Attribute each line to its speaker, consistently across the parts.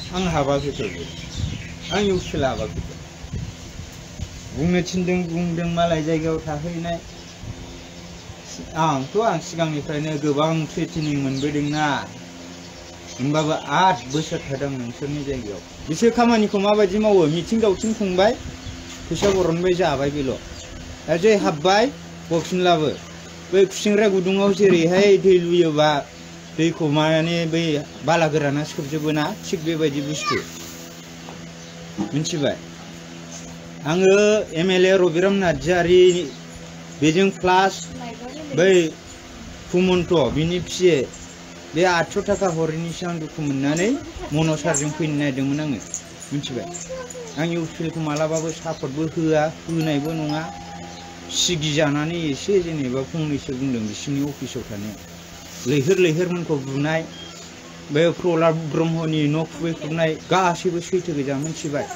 Speaker 1: आं हाबाखैथ' आं इउसिल हाबाखैथ' बुंनो थिनदों बुंदों मालाय जायगायाव थाहैनाय आं सिगांनिफ्रायनो गोबां ट्रेनिं मोनबोदोंना होमबाबो 8 बोसोर थादों नोंसोरनि जायगायाव बिसोर खामानिखौ माबायदि मावो मिथिं दावथिं खुंबाय फैसा बरनबाय जाबाय बेल' दा जे हाबबाय बक्सिंलाबो बै खुसिंग्रा गुदुङाव जेरैहाय दै लुयोबा दैखौ माने बै बाला गोराना सोबजोबो ना थिग बेबायदि बुस्थु मिथिबाय आङो एमएलए रबिराम नार्जारि बेजों प्लास बै कुमन्त बिनि पिए बे 800 थाखा हरैनिसो आं दुखु मोननानै मनसारजों फैनो नागिरदोंमोन आङो मिथिबाय आं इउपिएलखौ मालाबाबो सापर्टबो होआ होनायबो नङा सिगि जानानै एसे जेनेबा फंनैसो बुंदों बिसिनि अफिसाव थानाय लैहोर लैहोरमोनखौ बुनाय बे प्रहलाद ब्रह्मनि न' खुबैख्रुबनाय गासैबो सैथो गोजा मिथिबाय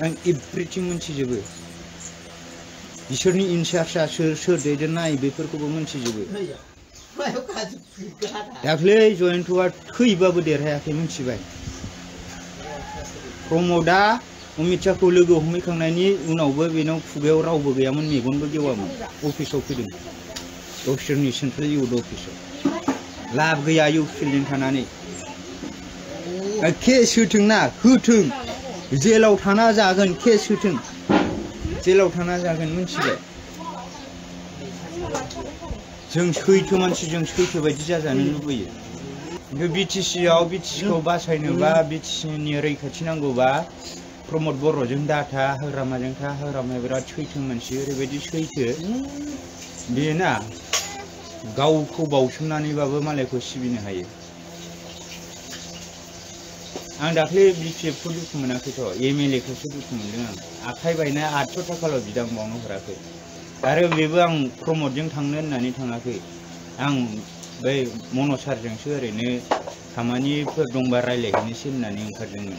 Speaker 1: आं एभ्रिथिं मिथिजोबो बिसोरनि इनचार्जआ सोर दैदेननाय बेफोरखौबो मिथिजोबो दाख्लै जयन्तआ थैबाबो देरहायाखै मिथिबाय प्रमदआ अमित शाहखौ लोगो हमहैखांनायनि उनावबो बेनाव खुगायाव रावबो गैयामोन मेगनबो गेवामोन अफिसाव फैदों गावसोरनि सेन्ट्रेल इउथ अफिसाव लाब गैया इउपिएलजों थानानै केस होथोंना होथों जेलाव थाना जागोन केस होथों जेलाव थाना जागोन मिथिबाय जों सैथो मानसि जों सैथो बायदि जाजानो लुबैयो खिन्थु बिटिसिखौ बासायनोबा बिटिसिनि रैखाथि नांगौबा प्रमद बर'जों दाथा हाग्रामाजों था हाग्रामाया बिराद सैथो मानसि ओरैबायदि सैथो बेना गावखौ बावसोमनानैबाबो मालायखौ सिबिनो हायो आं दाख्लै बिपिएफखौ दुखु मोनाखैथ' एमएलएखौसो दुखु मोनदों आं आखाइ बायनाय 800 थाखाल' बिदां बावनो हराखै आरो बेबो आं प्रमदजों थांनो होननानै थाङाखै आं बै मनसारजोंसो ओरैनो खामानिफोर दंबा रायज्लायहैनोसै होननानै ओंखारदोंमोन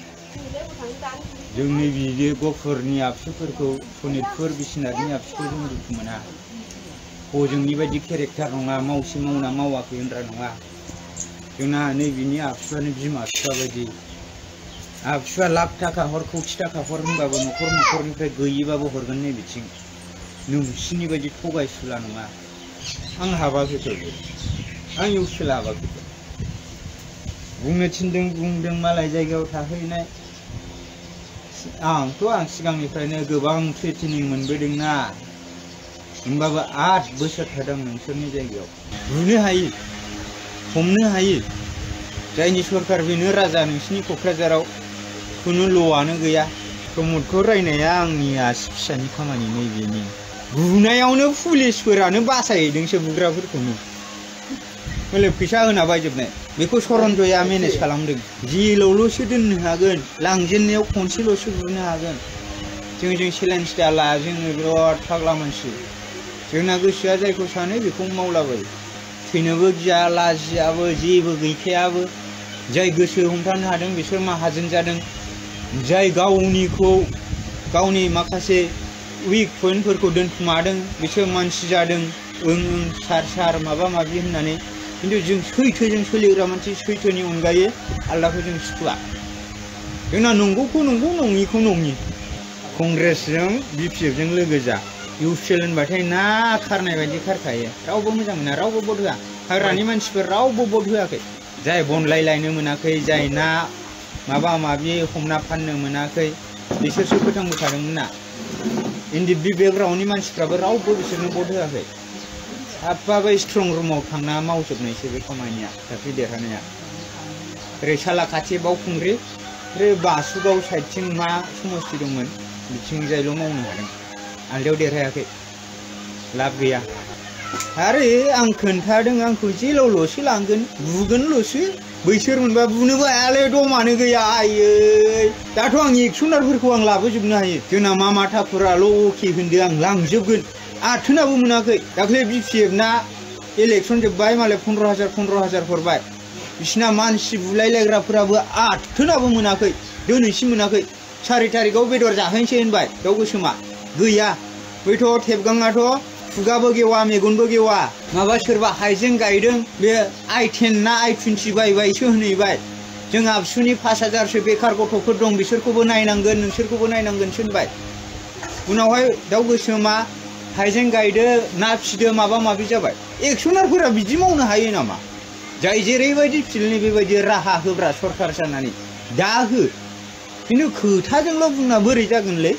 Speaker 1: जोंनि बिदि गफुरनि आबसुफोरखौ सनितपुर बिश्वनाथनि आबसुखौ जों दुखु मोना हजोंनि बायदि केरेक्टार नङा मावसे मावना मावाखै होनग्रा नङा जोंना नैबिनि आबसुआनो बिमा बिफा बायदि आबसुआ लाख थाखा हर कौटि थाखा हर होनबाबो न'खरनिफ्राय गैयिबाबो हरगोन नै बिथिं नोंसिनि बायदि थगायसुला नङा आं हाबाखैथ' आं इउपिएल हाबाखैथ' बुंनो थिनदों बुंदों मालाय जायगायाव थाहैनाय आं सिगांनिफ्रायनो गोबां ट्रेनिं मोनबोदोंना होमबाबो 8 बोसोर थादों नोंसोरनि जायगायाव बुनो हायो हमनो हायो जायनि सरकार बेनो राजा नोंसिनि क'क्राझाराव खुनु ल'आनो गैया प्रमदखौ रायनाया आंनि आसि फिसानि खामानि नैबेनि बुनायावनो पुलिसफोरानो बासायहैदोंसो बुग्राफोरखौनो हले फैसा होना बायजोबनाय बेखौ सरन्जया मेनेज खालामदों जेलावल'सो दोननो हागोन लांजेननायाव खनसेल'सो बुनो हागोन जों चेलेन्ज दाला जोङो बिराद फाग्ला मानसि जोंना गोसोआ जायखौ सानो बेखौ मावलाबायो थैनोबो गिया लाजियाबो जेबो गैखायाबो जाय गोसो हमथानो हादों बिसोर माहाजोन जादों जाय गावनि माखासे उइक पइन्टफोरखौ दोनखुमादों बिसोर मानसि जादों सार माबा माबि होननानै खिन्थु जों सैथोजों सोलिग्रा मानसि सैथोनि अनगायै आलदाखौ जों सुखुआ जोंना नंगौखौ नंगौ नङिखौ नङि कंग्रेसजों बिपिएफजों लोगो जा इउपिएल होनबाथाय ना खारनाय बायदि खारखायो रावबो मोजां मोना रावबो भट होआ हाग्रानि मानसिफोर रावबो भट होआखै जाय बनलाय लायनो मोनाखै जाय ना माबा माबि हमना फाननो मोनाखै बिसोरसो फोथांबोखादोंमोन ना इन्दि बेकग्राउन्डनि मानसिफ्राबो रावबो बिसोरनो भट होआखै हाब्बाबो स्ट्रं रुमाव थांना मावजोबनायसो बे खामानिया दाख्लै देरहानाया ओरै सालाखाथि बावखुंग्रि ओरै बासुगाव साइडथिं मा समस्ति दंमोन बिथिंजायल' मावनो हादों आलदायाव देरहायाखै लाब गैया आरो आं खोन्थादों आंखौ जेलावल'सो लांगोन बुगोनल'सो बैसोर मोनबा बुनोबो हायालै दमानो गैया आयै दाथ' आं एक्सनारफोरखौ आं लाबोजोबनो हायो जोंना मामा ठाकुराल' अके होनदो आं लांजोबगोन आथोनाबो मोनाखै दाख्लै बिपिएफना इलेक्सन जोब्बाय मालाय 15,000 हरबाय बिसिना मानसि बुलायलायग्राफोराबो आथोनाबो मोनाखै दिनैसिम मोनाखै 4 तारिखआव बेदर जाहैनोसै होनबाय दाउ गोसोमा गैया बैथ' टेबगाङाथ' खुगाबो गेवा मेगनबो गेवा माबा सोरबा हाइजें गायदों बे i10 ना i20 बायबायसो होनहैबाय जों आबसुनि 5,000सो बेखार गथ'फोर दं बिसोरखौबो नायनांगोन नोंसोरखौबो नायनांगोन थिनबाय उनावहाय दाउ गोसोमा हाइजें गायदो ना फिदो माबा माबि जाबाय एक्सनारफोरा बिदि मावनो हायो नामा जाय जेरैबायदि फिल्डनि बेबायदि राहा होब्रा सरखार जानानै दा हो खिन्थु खोथाजोंल' बुंना बोरै जागोनलै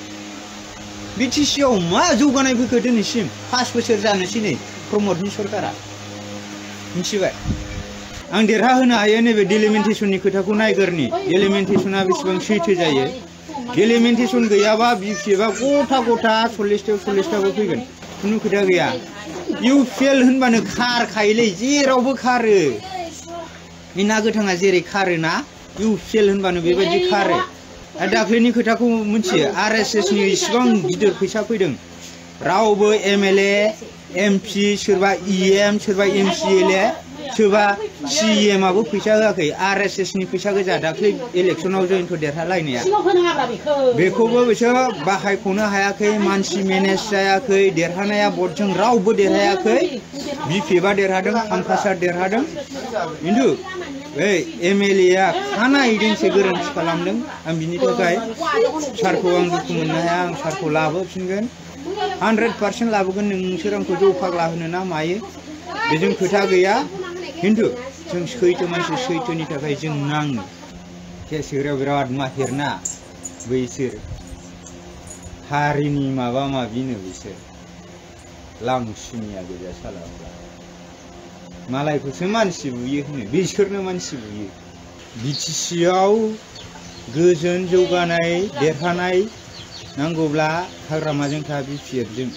Speaker 1: बिटिसिआव मा जौगानाय फैखो दिनैसिम 5 बोसोर जानोसै नै प्रमदनि सरकारा मिथिबाय आं देरहा होनो हायो नैबे डिलिमिटेसननि खोथाखौ नायगोरनि डिलिमिटेसना बेसेबां सैथो जायो डिलिमिटेसन गैयाबा बिपिएफआ गथा गथा 40टाबो फैगोन खुनु खोथा गैया इउपिएल होनबानो खारखायोलै जेरावबो खारो बे ना गोथाङा जेरै खारोना इउपिएल होनबानो बेबायदि खारो आरो दाख्लैनि खोथाखौ मिथियो आरएसएसनि इसिबां गिदिर फैसा फैदों रावबो एमएलए एमपि सोरबा इएम सोरबा एमसिएलए सोरबा सिएमआबो फैसा होआखै आरएसएसनि फैसा गोजा दाख्लै इलेक्सनाव जयन्त देरहालायनाया बेखौबो बिसोर बाहायख'नो हायाखै मानसि मेनेज जायाखै देरहानाया भटजों रावबो देरहायाखै बिपिएफआ देरहादों हामकासार देरहादों खिन्थु बै एमएलएआ खानायजोंसो गोरोन्थि खालामदों आं बिनि थाखाय सारखौ आं दुखु मोननो हाया आं सारखौ लाबोफिनगोन 100% लाबोगोन नोंसोर आंखौ जौ फाग्ला होनो ना मायो बेजों खोथा गैया खिन्थु जों सैथो मानसि सैथोनि थाखाय जों नाङो केसोराव बिराद माहिरना बैसोर हारिनि माबा माबिनो बिसोर लांसिनिया गोजा सालाफ्रा मालायखौसो मानसि बुयो होनो बिसोरनो मानसि बुयो बिटिसिआव गोजोन जौगानाय देरहानाय नांगौब्ला हाग्रामाजों था बिपिएफजों